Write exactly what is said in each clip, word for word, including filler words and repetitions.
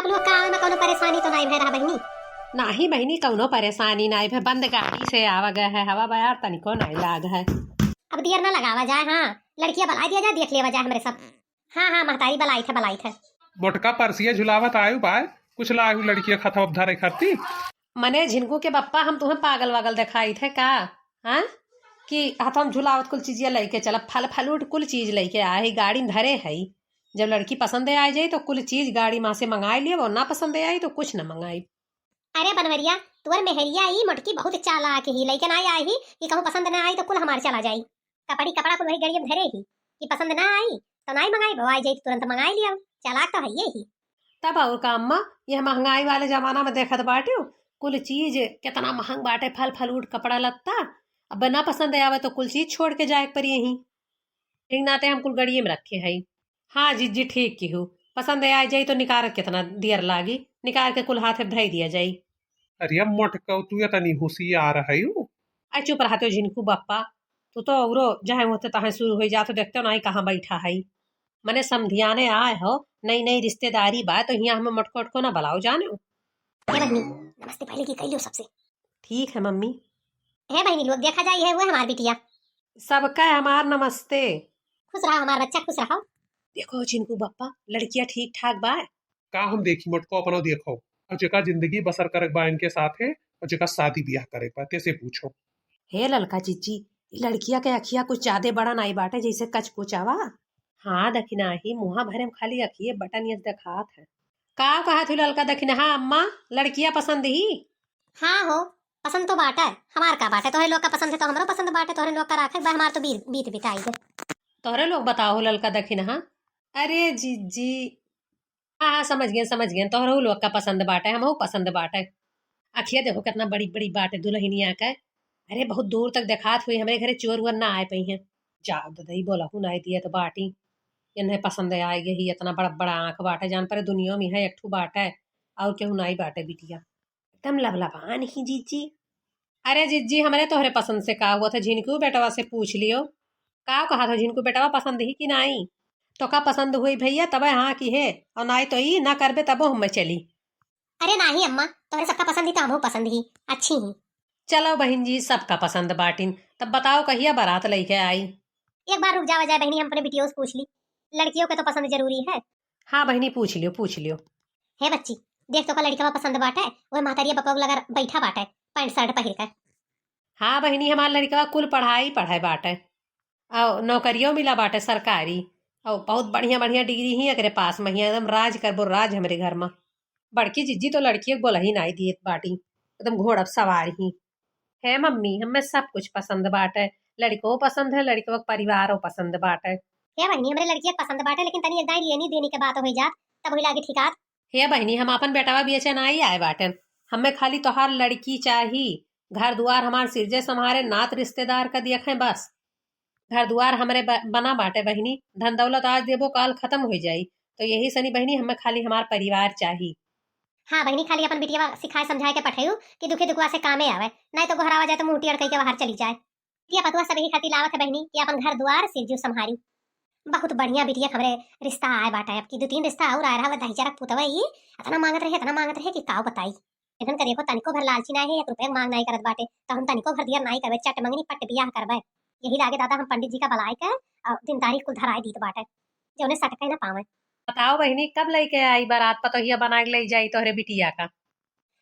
लोग का आवे में कौनो परेशानी तो नाई भय रहा बहिनी? नाही बहिनी, कौनो परेशानी नाई भय, बंद गाड़ी से आवा गए है, हवा बयार तनिको नाई लाग है। अब दियर ना लगावा जाए। हाँ, लड़किया बलाई दिया जाए, देख लेवा जाए हमरे सब। हाँ हाँ, महतारी बलाई थे, बलाई थे। मोटका परसिया झुलावत आयु बाय, कुछ लायु लड़किया खतवा धरे खरती। मने झिनकू के बप्पा, हम तुम्हें पागल वागल देखाई थे का? हाँ, कि हथवा में झुलावत कुल चीजिया लइके चलब, फल फलूट कुल चीज लइके आए है, गाड़ी में धरे है। जब लड़की पसंद आ जाई तो कुल चीज गाड़ी मा से मंगाई लियब, और ना पसंद आई तो कुछ न मंगाई। अरे बनवरिया, तुअर मेहरिया ई मोटकी बहुत चालाक ही, लइके ना आई ही कि कहूँ पसंद ना आई तो कुल हमार चला जाई। कपड़ी कपड़ा कुल वही गड़िया में धरे ही कि पसंद ना आई तो नाई मंगाई, भवाई जाई तो तुरंत मंगाई लिया। चालाक तो है ये ही। तब और का अम्मा, यह महंगाई वाले जमाना में देखत बाटियो, कुल चीज कितना महंग बाटे, फल फलूट, कपड़ा लत्ता। अब ना पसंद आवे तो कुल चीज छोड़ के जाए के पड़ी यहीं। एक नाते हम कुल गड़िए में रखे हई। हाँ जिज्जी, ठीक किहू, पसंद आ जाई तो निकार कितना दियर लागी, निकार के कुल हाथे धई दिया जाई। अरे मोटकऊ, तू इतनी होशियार हयू। आई चुप रहते हो झिनकू बप्पा, तू तो औरो जहाँ होते तहाँ शुरू हो जाते, देखते हो ना, आई कहाँ बैठा है। मने समधियाने आए हो, नई नई रिश्तेदारी बा, तो हियाँ हमें मोटको ओटको ना बुलाओ जाने। हे बहिनी, नमस्ते पहले की कह लियो सबसे। ठीक है मम्मी। हे बहिनी लोग, देखा जाई है वो हमार बिटिया। सबका हमार नमस्ते। खुश रहो हमार बच्चा, खुश रहो। देखो झिनकू बप्पा, लड़किया ठीक ठाक बा। का हम देखी मोटको, अपनो देखो। और जेका जिंदगी बसर करे बा इनके साथ है, और जेका शादी ब्याह करे बा, तेसे पूछो। हे ललका जिज्जी, ई लड़किया के अखिया कुछ ज्यादा बड़ा नाई बाटे, जैसे कचकुचावा। हाँ दखिना ही, मुहा भरे में खाली अखिए बटन यस देखात है। का कहत हुई ललका दखिना? हाँ अम्मा, लड़किया पसंद ही? हाँ हो, पसंद तो बाटे। हमार का बाटे, तोहरे लोग का पसंद है तो हमरो पसंद बाटे, तोहरे लोग का राखे बा, हमार तो बीत, बीत बिताई गए। तोहरे लोग बताओ ललका दखिना। हाँ, अरे जिज्जी, हाँ हाँ, समझ गए, समझ गए, तोहरो लोग का पसंद बाटे, हमहू पसंद बाटे। अखिया देखो कितना बड़ी बड़ी बाटे दुल्हनिया के। अरे बहुत दूर तक देखात हुई, हमरे घरे चोर वोर ना आए पई हैं। जाओ ददई, बोलहु नाई दिए तो बाटी। इन्हें पसंद आए गई, इतना बड़ा बड़ा आँख बाटे, जान परे दुनिया में है एक ठू बाटे, और केहू नाई बाटे बिटिया। एकदम लबलबान ही जिज्जी। अरे जिज्जी, हमरे तोहरे पसंद से का हुआ था, झिनकू बेटवा से पूछ लियो। का कहा था झिनकू बेटवा, पसंद ही कि नाई? तो का पसंद हुई भैया, तबे हाँ की है, और नाई तो ई ना करबे तबो हमें चली। अरे नाही अम्मा, तोहरे सबका पसंद ही तो हमहू पसंद ही, अच्छी ही। चलो बहिन जी, सबका पसंद बाटिन, तब बताओ कहिया बारात लइके आई? एक बार रुक जावा जाए बहिनी, हम अपने बिटियों से पूछ ली, लड़कियों के तो पसंद जरूरी है। हाँ बहिनी, पूछ लियो, पूछ लियो। हे बच्ची, देख तो का लड़िकवा पसंद बाटे, वह महतारिया बपवा लगा बैठा बाटे, पैंट शर्ट पहिर के। हाँ बहिनी, हमार लड़िकवा कुल पढ़ाई पढ़े बाटे, और नौकरियों मिला बाटे सरकारी, और बहुत बढ़िया बढ़िया डिग्री ही एकरे पास में ही, एकदम राज करबो राज हमरे घर में। बड़की जिज्जी तो लड़कियों के बोला ही नाई दियत बाटी, एकदम घोड़ा पे सवार ही। हे मम्मी, हमें सब कुछ पसंद बाटे, लड़िको पसंद है, लड़िको के परिवारो पसंद बाटे। हे बहिनी, हमरे लड़किया के पसंद बाटे, लेकिन तनी एक दाई लेनी देनी के बात हो जात, तब हुई लागे ठिकात। हे बहिनी, हम अपन बेटवा बेचे नाई आए बाटन, हमें खाली तोहार लड़की चाही। घर दुआर हमार सिरजे संभारे, नात रिश्तेदार का देखे बस। घर दुआर हमरे ब-, बना बाटे बहिनी, धन दौलत आज देबो काल खत्म हो जाई, तो यही सनी बहिनी हमें खाली हमार परिवार चाही। हाँ बहिनी, खाली अपन बिटिया सिखाए समझाए के पठायू कि दुखी दुखवा से कामे आवे, नहीं तो गोहरावा जाए तो मुंह टेढ़ कई के बाहर चली जाए। बिटिया पतुआ सब यही खातिर लावत है बहिनी कि अपन घर दुआर सिरजू संभारी। बहुत बढ़िया बिटिया के हमरे रिश्ता आए बाटे, अब की दो तीन रिश्ता और आए रहा, दहिजरा पुतवा ही इतना मांगत रहे, इतना मांगत रहे कि काव बताई। इधन का देखो, तनिको भर लालची ना है, एक रुपया मांग नहीं करत बाटे, तो हम तनिको भर दियर नहीं करबे, चट मंगनी पट बियाह करबे। यही लागे दादा हम पंडित जी का बुलाए के और दिन तारीख कुल धराए दीत बाटे, जौने सटके ना पावे। बताओ बहिनी, कब लइके आई बारात, पतोहिया बनाए के ले जाई तोहरे बिटिया का?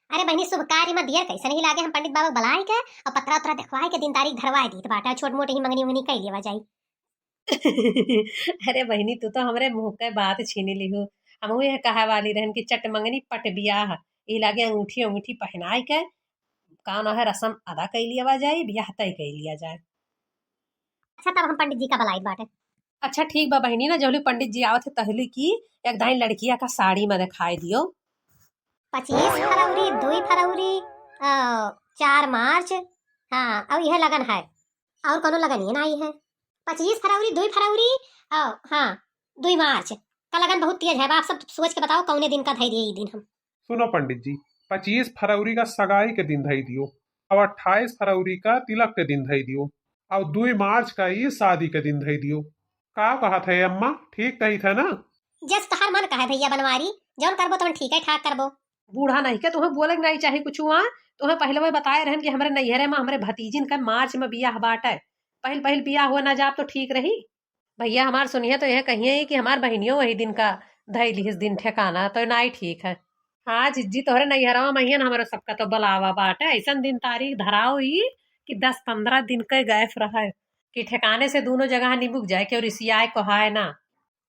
अरे बहिनी, शुभ कार्य में दियर कैसे नहीं लागे, हम पंडित बाबा के बुलाए के और पतरा उतरा देखवाए के दिन तारीख धरवाए दीत बाटे, छोट मोट ही मंगनी उंगनी कई लेवा जाई। अरे बहिनी, तू तो हमरे मुंह के बात छीन लिहू। हमहू यह कहे वाली रहन कि चट मंगनी पट बियाह, ई लागे अंगूठी अंगूठी पहनाए के, का ना है, रस्म अदा कई लिया जाए, बियाह तय कई लिया जाए। अच्छा, तब हम पंडित जी का बुलाइत बाटे। अच्छा ठीक बा बहिनी, ना जहली पंडित जी आवत है तहली की एक दाई लड़किया का साड़ी में दिखाई दियो। पच्चीस फरवरी, दुई फरवरी, अ, चार मार्च, हाँ, और यह लगन है, और कोनो लगन ये नाई है। पच्चीस फरवरी, दुई फरवरी, अ, हाँ, दुई मार्च का लगन बहुत तेज है। अब आप सब सोच के बताओ कौने दिन का धई दिए ई दिन हम। सुनो पंडित जी, पच्चीस फरवरी का सगाई के दिन धई दियो, और अट्ठाईस फरवरी का तिलक के दिन धई दियो, और दुई मार्च का ई शादी के दिन धई दियो। का कहत है अम्मा, ठीक कही थे ना? जस तोहार मन कहे भैया बनवारी, जौन करबो तौन ठीक है, ठाक करबो। बूढ़ा नहीं के, तुहें बोले के नहीं चाही कुछ हुआ। तुहें पहले वह बताए रहन कि हमरे नैहरे में हमरे भतीजिन का मार्च में बियाह बाटे, पहिल पहिल बियाह हुआ ना जाब तो ठीक रही। भैया हमार सुनिए तो यह कहिए कि हमार बहिनियों वही दिन का धई लिहिस दिन ठिकाना, तो नाई ठीक है। हाँ जिज्जी, तोहरे नैहरवा में हियन, हमरे सबका तो बुलावा बाटे। ऐसन दिन तारीख धराओ ई कि दस पन्द्रह दिन के गैप रहे कि ठिकाने से दोनों जगह निबुक जाए, केहू रिसियाए कोहाए ना।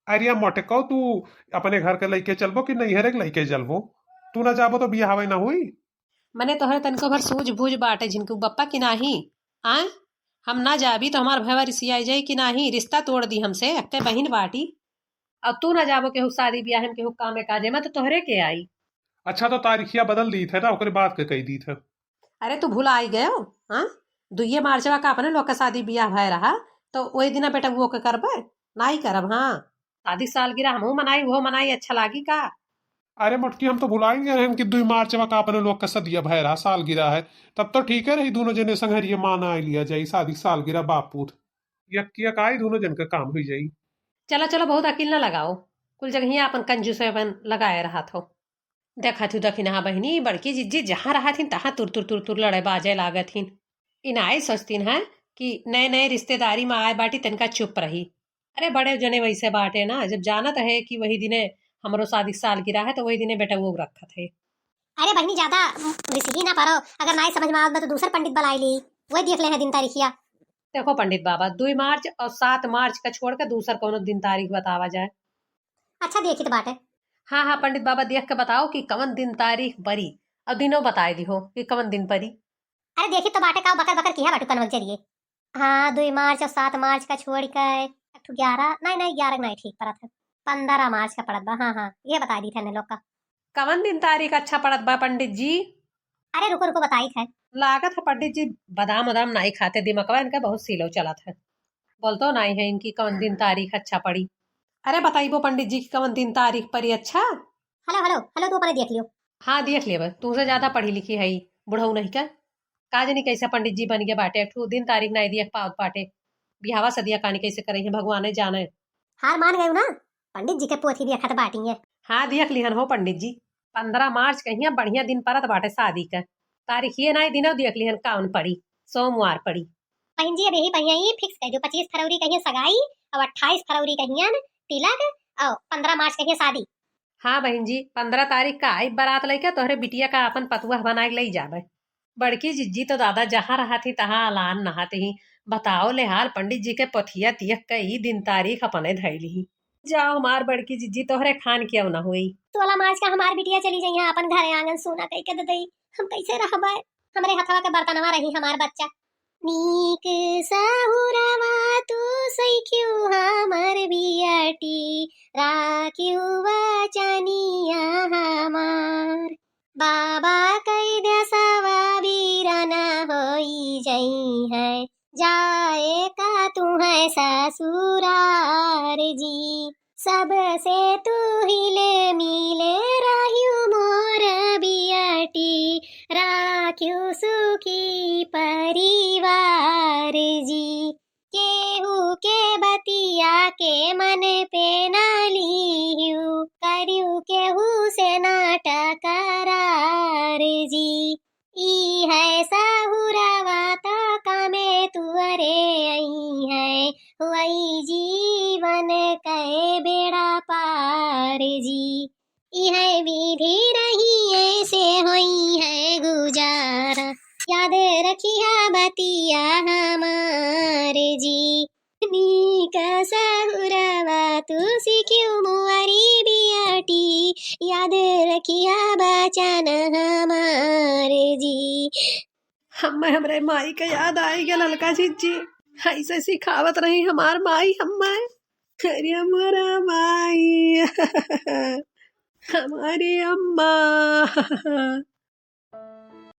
अरे मोटको, तू अपने घर के लइके चलबो कि नैहरे के लइके चलबो? तू ना जाबो तो बियाहवे ना हुई। मने तोहरे तनिको भर सूझ बूझ बाटे झिनकू बप्पा कि नाही? आय, हम ना जाबी तो हमार भैया रिसियाई जाई कि नाही? रिश्ता तोड़ दी हमसे, अक्के बहिन बाटी। अब तू ना जाबो केहू शादी बियाह में, केहू कामे काजे में, तो तोहरे के आई? अच्छा, तो तारीखिया बदल दीत है ना, ओकरे बाद के कही दीत है। अरे तू भुलाई गयो, हाँ? दुइये मार्चवा का अपने लोग का शादी बियाह भय रहा, तो वही दिना बेटा वो के करबे? नाई करब, हाँ। शादी सालगिरह हमहू मनाई, वो मनाई, अच्छा लागी का? अरे मोटकी, हम तो भुलाई गए हैं कि दुई मार्चवा का अपने लोग का सदिया भय रहा, सालगिरह है। तब तो ठीक है रही, दोनों जने संघरिये मनाई लिया जाई शादी सालगिरह बापूत। यक्किया का आई, दोनों जन का काम हुई जाई। चलो चलो, बहुत अकिल न लगाओ, कुल जगहिया अपन कंजूस अपन लगाए रहत हो। देखत हूँ दखिनहा बहिनी, बड़की जिज्जी जहाँ रहत हिन तहाँ तुर तुर तुर तुर लड़े बाजे लागत हिन। इनाए सोचतीन है कि नए नए रिश्तेदारी में आए बाटी, तनिका चुप रही। अरे बड़े जने वैसे बाटे ना, जब जानत है कि वही दिने हमरो शादी सालगिरह है तो वही दिने बेटा वो रखत है। अरे बहिनी, ज्यादा रिसही ना पड़ो, अगर नाई समझ में आवत बा तो दूसर पंडित बुलाई ली, वही देख ले है दिन तारीखिया। देखो पंडित बाबा, दुई मार्च और सात मार्च का छोड़ के दूसर कौनो दिन तारीख बतावा जाए। अच्छा देखी तो बाटे। हाँ हाँ पंडित बाबा, देख के बताओ कि कवन दिन तारीख परी, और दिनों बताए दिहो कि कवन दिन परी। अरे देखी तो बाटे, का बकर बकर किहा बाटू कनवक जरिए। हाँ, दुई मार्च और सात मार्च का छोड़ के एक ठो ग्यारह, नहीं नहीं, ग्यारह नहीं ठीक पड़त है, पन्द्रह मार्च का पड़त बा। हाँ हाँ, ये बता दी थे लोग का। कवन दिन तारीख अच्छा पड़त बा पंडित जी? अरे रुको रुको, बताई थे। लागत है पंडित जी बादाम उदाम नाई खाते, दिमकवा इनका बहुत स्लो चलत है, बोलतो नाई है इनकी कवन दिन तारीख अच्छा पड़ी। अरे बताइबो पंडित जी कि कवन दिन तारीख पड़ी अच्छा। हेलो हेलो हेलो, तू अपने देख लियो। हाँ देख लेबे, तुमसे ज्यादा पढ़ी लिखी है ई बुढ़ऊ नहीं का। का जानी कैसे पंडित जी बन गए बाटे, एक ठो दिन तारीख नाई देख पावत बाटे। बिहावा सदिया कानी कैसे करे हैं भगवाने जाने। हार मान गयू ना, पंडित जी के पोथी देखत बाटी है। हाँ देख लिहन हो पंडित जी, पन्द्रह मार्च कहिया बढ़िया दिन परत बाटे शादी का। तारीख ये नाई दिनों देख लिहन कौन पड़ी, सोमवार पड़ी। बहन जी अब यही पहिया ही फिक्स कर दो, पच्चीस फरवरी कहिया सगाई और अट्ठाईस फरवरी कहिया न तिलक और पन्द्रह मार्च कहिया शादी। हाँ बहन जी, पन्द्रह तारीख का आई बारात लइके तोहरे बिटिया का अपन पतुआ बनाए के लई जाबे। बड़की जिज्जी तो दादा जहाँ रहत ही तहाँ अलान नहात ही। बताओ ले हाल, पंडित जी के पथिया तियक के ई दिन तारीख अपने धइली ही। जाओ हमार बड़की जिज्जी, तोहरे खान क्यों ना हुई। सोलह मार्च का हमार बिटिया चली जाई है अपन घरे आंगन सूना कई के दे दई, हम कैसे रहबे? हमरे हथवा के बर्तनवा रही हमार बच्चा। नीक सहुरवा तू सैख्यू हमर बियाटी, राख्यू वचनिया हमार। बाबा कई देसवा बीरन होई जई है, जाए का तू है ससुरार जी। सबसे तू हिले मिले रह्यू मोर बियाटी, राख्यू सुखी परिवार जी। केहू के बतिया के मन पे ना लिह्यू, करियू केहू से ना टकरार जी। ई है सहुरवा त कमे तुअरे आई है, हुई जीवन के बेड़ा पार जी। ई है विधि रही ऐसे होई है गुजारा, याद रखिया बतिया हमार जी। नीक सहुरवा तू सिख्यू मुअरी बियाटी, याद रखिया बचन हमार जी। हम्मे हमरे माई के याद आई गया ललका जिज्जी, ऐसे सिखावत रही हमार माई हम्मे। अरे हमारा माई, हमारी अम्मा।